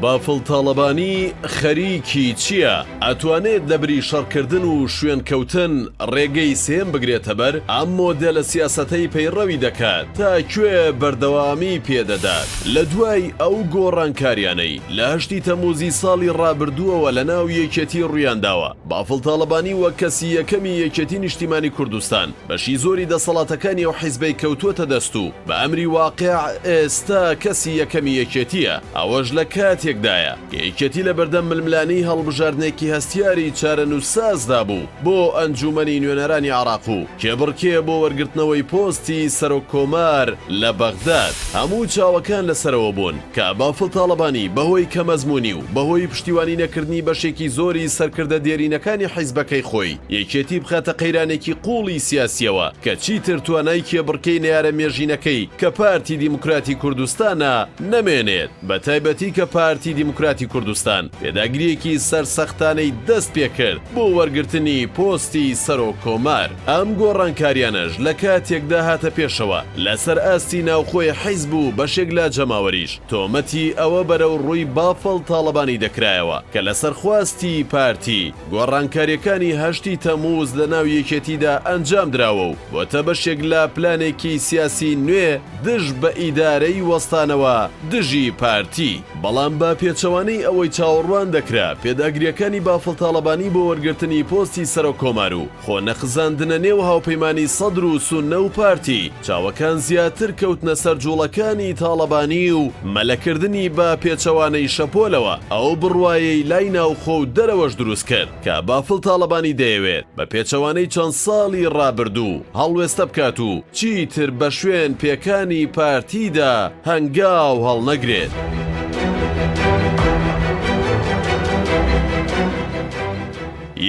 بافڵ تاڵەبانی خەریکی چییە؟ ئەتوانێت لەبری شەڕکردن و شوێنکەوتن ڕێگەی سێیەم بگرێتەبەر؟ ئەم مۆدێلە سیاسەتەی پەیڕەوی دەکات تا کوێ بەردەوامی پێدەدات؟ لە دوای ئەو گۆڕانکاریانەی لە هەشتی تەموزی ساڵی ڕابردووەوە لەناو یەکێتی ڕوویانداوە، بافڵ تاڵەبانی وەک کەسی یەکەمی یەکێتی نیشتیمانی کوردستان بەشی زۆری دەسەڵاتەکانی ئەو حیزبەی کەوتووەتە دەست و بە ئەمری واقیع ئێستا کەسی یەکەمی یەکێتییە، ئەوەش لە کاتێکدایە کە یەکێتی لەبەردەم ململانێی هەڵبژاردنێکی هەستیاری چارەنووسسازدا بوو بۆ ئەنجوومەنی نوێنەرانی عێراق و کێبڕکێ بۆ وەرگرتنەوەی پۆستی سەرۆک کۆمار لە بەغداد. هەموو چاوەکان لەسەرەوە بوون کە بافڵ تاڵەبانی بەهۆی کەمئەزموونی و بەهۆی پشتیوانی نەکردنی بەشێکی زۆری سەرکردە دێرینەکانی حیزبەکەی خۆی، یەکێتی بخاتە قەیرانێکی قووڵی سیاسییەوە کە چیتر توانای کێبڕکێی نەیارە مێژینەکەی کە پارتی دیموکراتی کوردستانە نەمێنێت، بەتایبەتی کە پارتی دیموکراتی کوردستان پێداگرییەکی سەرسەختانەی دەست پێکرد بۆ وەرگرتنی پۆستی سەرۆک کۆمار. ئەم گۆڕانکاریانەش لە کاتێکدا هاتە پێشەوە لەسەر ئاستی ناوخۆی حیزب و بەشێک لە جەماوەریش تۆمەتی ئەوە بەرەو ڕووی بافڵ تاڵەبانی دەکرایەوە کە لەسەر خواستی پارتی گۆڕانکاریەکانی هەشتی تەمووز لە ناو یەکێتیدا ئەنجام دراوە و بۆتە بەشێک لە پلانێکی سیاسی نوێ دژ بە ئیدارەی وەستانەوە دژی پارتی. بەڵام بە پێچەوانەی ئەوەی چاوەڕوان دەکرا پێداگریەکانی بافڵ تاڵەبانی بۆ وەرگرتنی پۆستی سەرۆک کۆمار و خۆ نەخزاندنە نێو هاوپەیمانی سەدر و سوننە و پارتی، چاوەکان زیاتر کەوتنە سەر جوڵەکانی تاڵەبانی و مەلەکردنی بە پێچەوانەی شەپۆلەوە ئەو بڕوایەی لای ناوخۆ و دەرەوەش دروست کرد کە بافڵ تاڵەبانی دەیەوێت بە پێچەوانەی چەند ساڵی ڕابردوو هەڵوێستە بکات و چیتر بە شوێن پێکانی پارتیدا هەنگاو هەڵنەگرێت.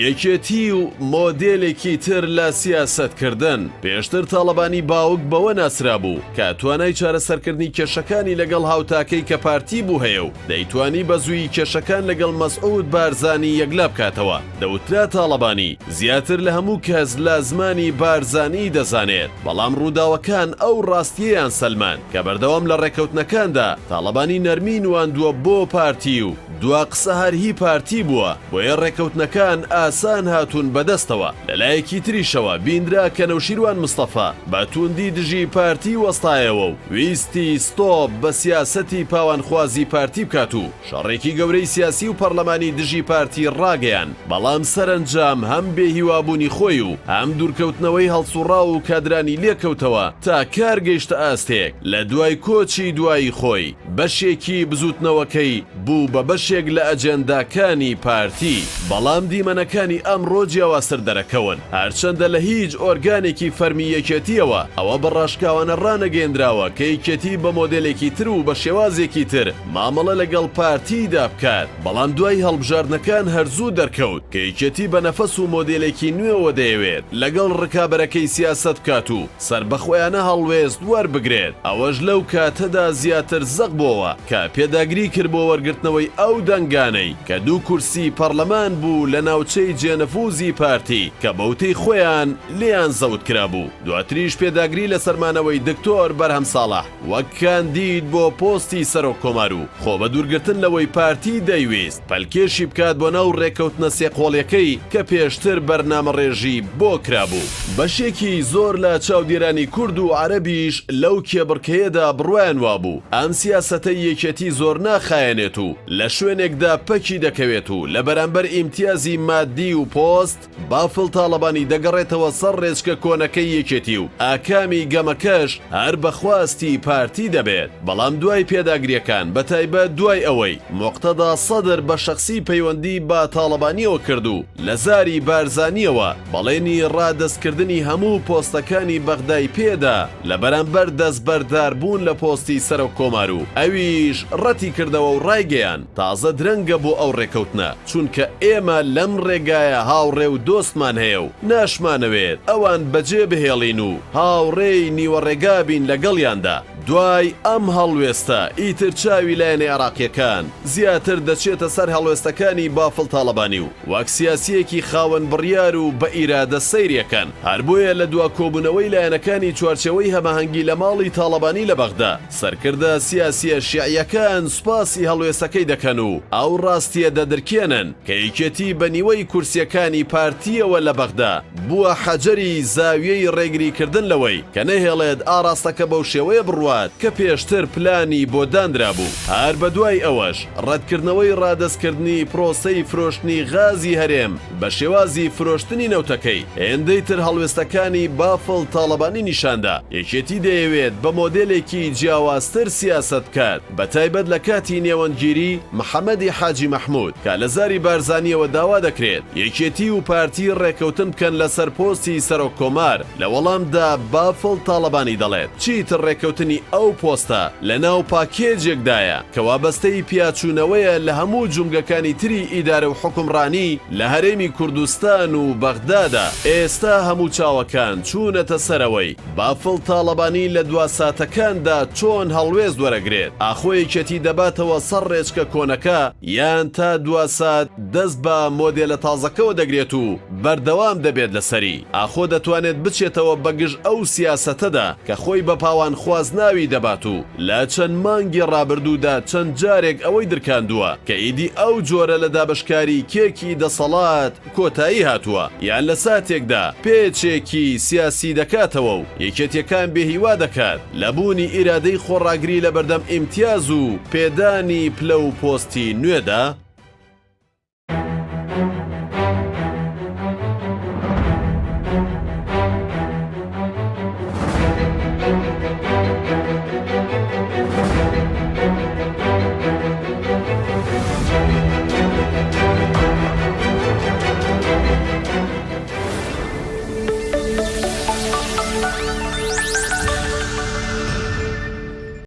یەکێتی و مۆدێلێکی تر لە سیاسەتکردن، پێشتر تاڵەبانی باوک بەوە ناسرابوو کە توانای چارەسەرکردنی کێشەکانی لەگەڵ هاوتاکەی کە پارتی بوو هەیە و دەیتوانی بە زوویی کێشەکان لەگەڵ مەسعود بارزانی یەکلا بکاتەوە، دەوترا تاڵەبانی زیاتر لە هەموو کەس لە زمانی بارزانی دەزانێت، بەڵام ڕووداوەکان ئەو ڕاستییەیان سەلماند کە بەردەوام لە ڕێککەوتنەکاندا تاڵەبانی نەرمی نواندووە بۆ پارتی و دوا قسە هەر هی پارتی بووە، بۆیە ڕێکەوتنەکان ئاسان هاتوون بەدەستەوە، لەلایەکی تریشەوە بیندرا کە نەوشیروان مستەفا بە تووندی دژی پارتی وەستایەوە و ویستی ستۆپ بە سیاسەتی پاوانخوازی پارتی بکات و شەڕێکی گەورەی سیاسی و پەڕلەمانی دژی پارتی ڕاگەیان، بەڵام سەرەنجام هەم بێهیوابوونی خۆی و هەم دوورکەوتنەوەی هەڵسوڕاو و کادرانی لێکەوتەوە تا کار گەیشتە ئاستێک لە دوای کۆچی دوایی خۆی بەشێکی بزووتنەوەکەی بوو بە بەشێک لە ئەجێنداکانی پارتی، بەڵام دیمەنەکانی ئەمڕۆ جیاوازتر دەرەکەون، هەرچەندە لە هیچ ئۆرگانێکی فەرمی یەکێتییەوە ئەوە بە ڕاشکاوانە ڕانەگەیەندراوە کە یەکێتی بە مۆدێلێکی تر و بە شێوازێکی تر مامەڵە لەگەڵ پارتیدا بکات، بەڵام دوای هەڵبژاردنەکان هەر زوو دەرکەوت کە یەکێتی بە نەفەس و مۆدێلێکی نوێوە دەیەوێت لەگەڵ ڕکابەرەکەی سیاسەت بکات و سەربەخۆیانە هەڵوێست وەربگرێت، ئەوەش لەو کاتەدا زیاتر زەق بۆوە کە پێداگری کرد بۆ وەرگرتنەوەی ئەو دەنگانەی کە دوو کورسی پەڕلەمان بوو لە ناوچەی جێنفوزی پارتی کە بەوتەی خۆیان لێیان زەوت کرابوو، دواتریش پێداگری لەسەر مانەوەی دکتۆر بەرهەم ساڵح وەک کاندید بۆ پۆستی سەرۆک کۆمار و خۆ بەدوورگرتن لەوەی پارتی دەیویست پەلکێشی بکات بۆ ناو رێککەوتنە سێقۆڵیەکەی کە پێشتر بەرنامەڕێژی بۆ کرابوو. بەشێکی زۆر لە چاودێرانی کورد و عەرەبیش لەو کێبڕکێیەدا بڕوایان وابوو ئەم سیاسەتەی یەکێتی زۆر ناخایەنێت و لە شوێنێکدا پەکی دەکەوێت و لە بەرامبەر ئیمتیازی مادی و پۆست بافڵ تاڵەبانی دەگەڕێتەوە سەر ڕێچکە کۆنەکەی یەکێتی و ئاکامی گەمەکەش هەر بە خواستی پارتی دەبێت، بەڵام دوای پێداگرییەکان بەتایبەت دوای ئەوەی موقتەدا سەدر بە شەخسی پەیوەندی بە تاڵەبانییەوە کرد و لە زاری بارزانییەوە بەڵێنی ڕادەستکردنی هەموو پۆستەکانی بەغدای پێدا لە بەرامبەر دەستبەرداربوون لە پۆستی سەرۆک کۆمار و ئەویش ڕەتیکردەوە و ڕایگەیاند تازە درەنگە بۆ ئەو ڕێکەوتنە. چونکە ئێمە لەم ڕێگایە هاوڕێ و دۆستمان هەیە و ناشمانەوێت ئەوان بەجێ بهێڵین و هاوڕێی نیوەڕێگا بین لەگەڵیاندا. دوای ئەم هەڵوێستە ئیتر چاوی لایەنە عێراقییەکان زیاتر دەچێتە سەر هەڵوێستەکانی بافڵ تاڵەبانی و وەک سیاسییەکی خاوەن بڕیار و بە ئیرادە سەیری ئەکەن. هەر بۆیە لە دوا کۆبوونەوەی لایەنەکانی چوارچێوەی هەماهەنگی لە ماڵی تاڵەبانی لە بەغدا، سەرکردە سیاسییە شیعییەکان سوپاسی هەڵوێستەکەی دەکەن و ئەو ڕاستییە دەدرکێنن کە یەکێتی بە نیوەی کورسییەکانی پارتییەوە لە بەغدا بووە حەجەری زاویەی ڕێگریکردن لەوەی کە نەهێڵێت ئاڕاستەکە بەو شێوەیە بڕوات کە پێشتر پلانی بۆ دانرابوو. هەر بەدوای ئەوەش ڕەتکردنەوەی ڕادەستکردنی پرۆسەی فرۆشتنی غازی هەرێم بە شێوازی فرۆشتنی نەوتەکەی، هێندەی تر هەڵوێستەکانی بافڵ تاڵەبانی نیشاندا، یەکێتی دەیەوێت بە مۆدێلێکی جیاوازتر سیاسەت بکات، بە تایبەت لە کاتی نێوەندگیری محەمەدی حاجی مەحمود، کە لە زاری بارزانییەوە داوا دەکرێت یەکێتی و پارتی ڕێکەوتن بکەن لەسەر پۆستی سەرۆک کۆمار، لە وەڵامدا بافڵ تاڵەبانی دەڵێت، چیتر ڕێکەوتنی ئەو پۆستە لەناو پاکێجێکدایە کە وابەستەی پیاچوونەوەیە لە هەموو جومگەکانی تری ئیدارە و حوکمڕانی لە هەرێمی کوردستان و بەغدادا، ئێستا هەموو چاوەکان چوونەتە سەرەوەی بافڵ تاڵەبانی لە دوا ساتەکاندا چۆن هەڵوێست وەرەگرێت، ئاخۆ یەکێتی دەباتەوە سەر ڕێچکە کۆنەکە یان تا دوا سات دەست بە مۆدێلە تازەکەوە دەگرێت و بەردەوام دەبێت لەسەری؟ ئاخۆ دەتوانێت بچێتەوە بەگژ ئەو سیاسەتەدا کە خۆی بە پاوانخواز ناوی دەبات و لە چەند مانگی ڕابردوودا چەند جارێک ئەوەی درکاندووە کە ئیدی ئەو جۆرە لە دابەشکاری کێکی دەسەڵات کۆتایی هاتووە یان لە ساتێکدا پێچێکی سیاسی دەکاتەوە و یەکێتیەکان بێهیوا دەکات لە بوونی ئیرادەی خۆڕاگری لەبەردەم ئیمتیاز و پێدانی پلە و پۆستی نوێدا؟